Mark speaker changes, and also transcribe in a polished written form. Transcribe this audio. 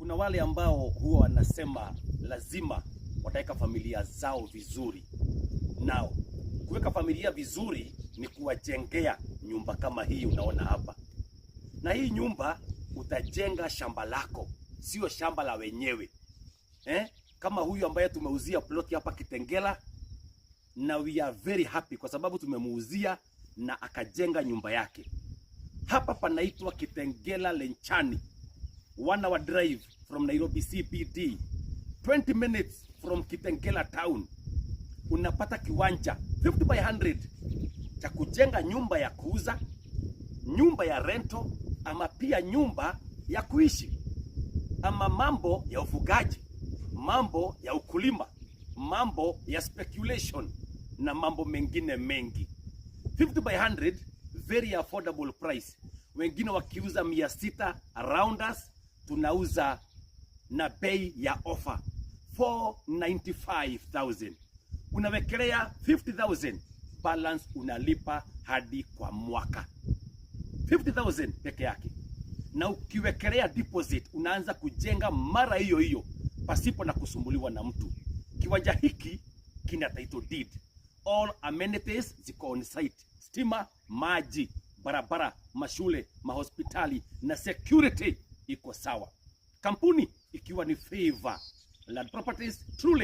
Speaker 1: Kuna wale ambao huwa wanasema lazima wataweka familia zao vizuri. Nao kuweka familia vizuri ni kuwajengea nyumba kama hii unaona hapa, na hii nyumba utajenga shamba lako, sio shamba la wenyewe, eh? Kama huyu ambaye tumeuzia ploti hapa Kitengela, na we are very happy kwa sababu tumemuuzia na akajenga nyumba yake. Hapa panaitwa Kitengela Lenchani, 1 hour drive from Nairobi CBD, 20 minutes from Kitengela town. Unapata kiwanja 50 by 100 cha kujenga nyumba ya kuuza, nyumba ya rental, ama pia nyumba ya kuishi, ama mambo ya ufugaji, mambo ya ukulima, mambo ya speculation na mambo mengine mengi. 50 by 100, very affordable price. Wengine wakiuza 600 around us, tunauza na bei ya offer 495,000. Unawekelea 50,000, balance unalipa hadi kwa mwaka. 50,000 peke yake, na ukiwekelea deposit unaanza kujenga mara hiyo hiyo pasipo na kusumbuliwa na mtu. Kiwanja hiki kina title deed, all amenities ziko on site: stima, maji, barabara, mashule, mahospitali na security iko sawa. Kampuni ikiwa ni Favor Land Properties, truly